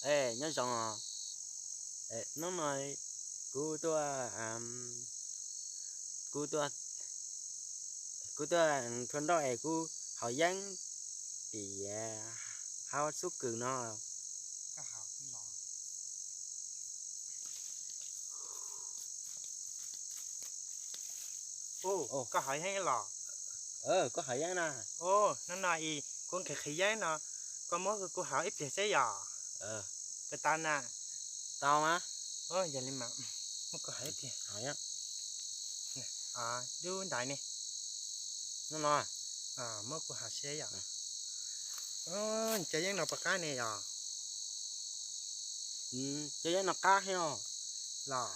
Es nyob zoo os. Hnub no kuv tuaj, kuv tuaj, kuv tuaj rua nroj es kuv haus yeeb tim hauv xub kws no. Koj haus yeeb los? Kuv haus yeeb na. Hnub no kuv nqhis qhwv yeeb no, koj muab kuv haus ib pliag seb yom. Puas tau na? Tau mas. Yog li mas muab kuv haus ib pliag. Dub ntaiv ne. Hnub no muab kuv haus seb yom. Cov yeeb no puas qab ne yom? Cov yeeb no qab heev os. Los,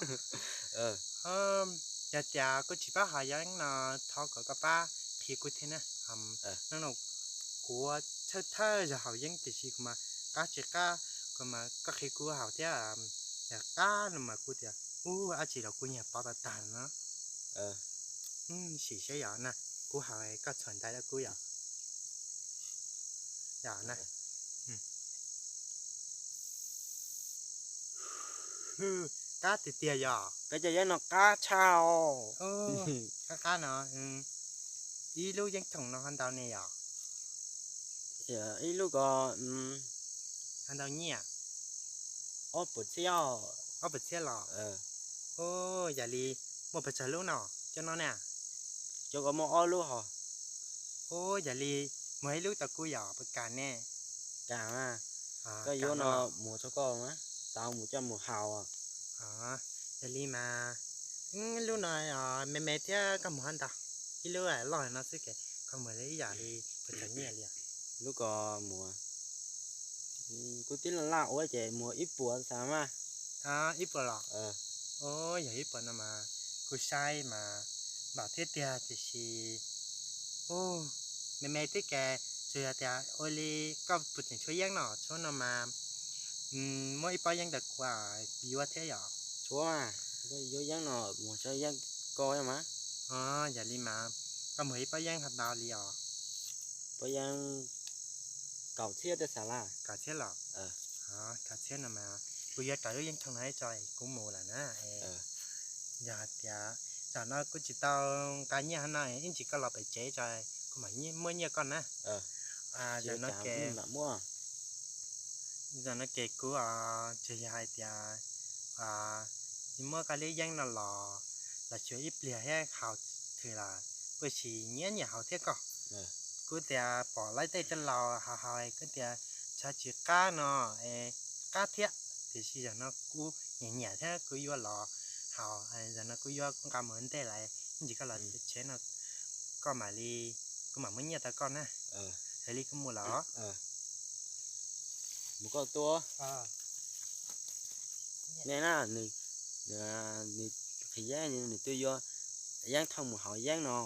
yog tias kuv tsis paub haus yeeb no, thov kom koj pab qhia kuv thiab na. Hnub no kuv txhawj thawj zaug haus yeeb tiam sis kuv mas qab tsis qab, kuv mas koj qhia kuv haus thiab. Yog qab no mas kuv tias ub, dab tsi los kuv nyiam pov tag tag no. Sim seb yom na, kuv haus koj txhuam ntais rau kuv yom. Yom na. Qab tiag tiag yom. Peb cov yeeb no qab tshaj os. Qab qab no, ib lub yeeb thoom no ho ntau ne yom? Ib lub ko ho ntau nyiaj? Ob puas txhiab os. Ob puas txhiab los? Yog li muaj puas tsawg lub no, cov no na? Cov ko muaj ob lub hos. Yog li muag ib lub tau kuv yom, puas kam ne? Kam mas. Koj yuav no muag rau koj mas, tau mus coj mus haus. Yog li mas lub no me me thiab, koj muag ntau, ib lub loj no xwb ces koj muag li ib yam li puas tsawg nyiaj li? Lub ko muag, kuv tib laj laj ua ces muag ib puas xav mas. Ib puas los? Yog ib puas no mas kuv saib mas npaum thiab tiag tiam sis me me thiab ces tsuas yog tias ua li koj puas tseem tshuav yeeb no, tshuav no mas muab ib pob yeeb ntawm kuv yuav thiab yom. Tshuav mas, koj yuav yeeb no muag rau yeeb ko mas. Yog li mas koj muag ib pob yeeb ho ntau li os? Pob yeeb kaum txhiab tej xav laj. Kaum txhiab los? Kaum txhiab no mas kuv yuav raws lub yeeb thoom no tso kuv mus lawm na. Yog tias zaum no kuv tsis tau nqa nyiaj no, ib ntsis koj los pem tsev tso, kuv mam muab nyiaj koj na. Zaum no ces kuv tsuas yog hais tias muab koj lub yeeb no los, los xyuas ib pliag thiab haus thwm los puas tsis nyiam nyiam haus thiab koj. Kuv tias pom lawv tej tij laus haus haus kuv tias tshav tsis qab no, qab thiab, tiam sis zaum no kuv nyiam nyiam thiab kuv yuav los haus. Zaum no kuv yuav kuv nqa mus ntej lawm, ib ntsis koj los tsev no koj mam li, kuv mam muab nyiaj tau koj na. Hais li kuv mus los. Mus koj tuaj. Ne na, nws qhia yeeb, nws twb yuav yeeb thooj mus haus yeeb no.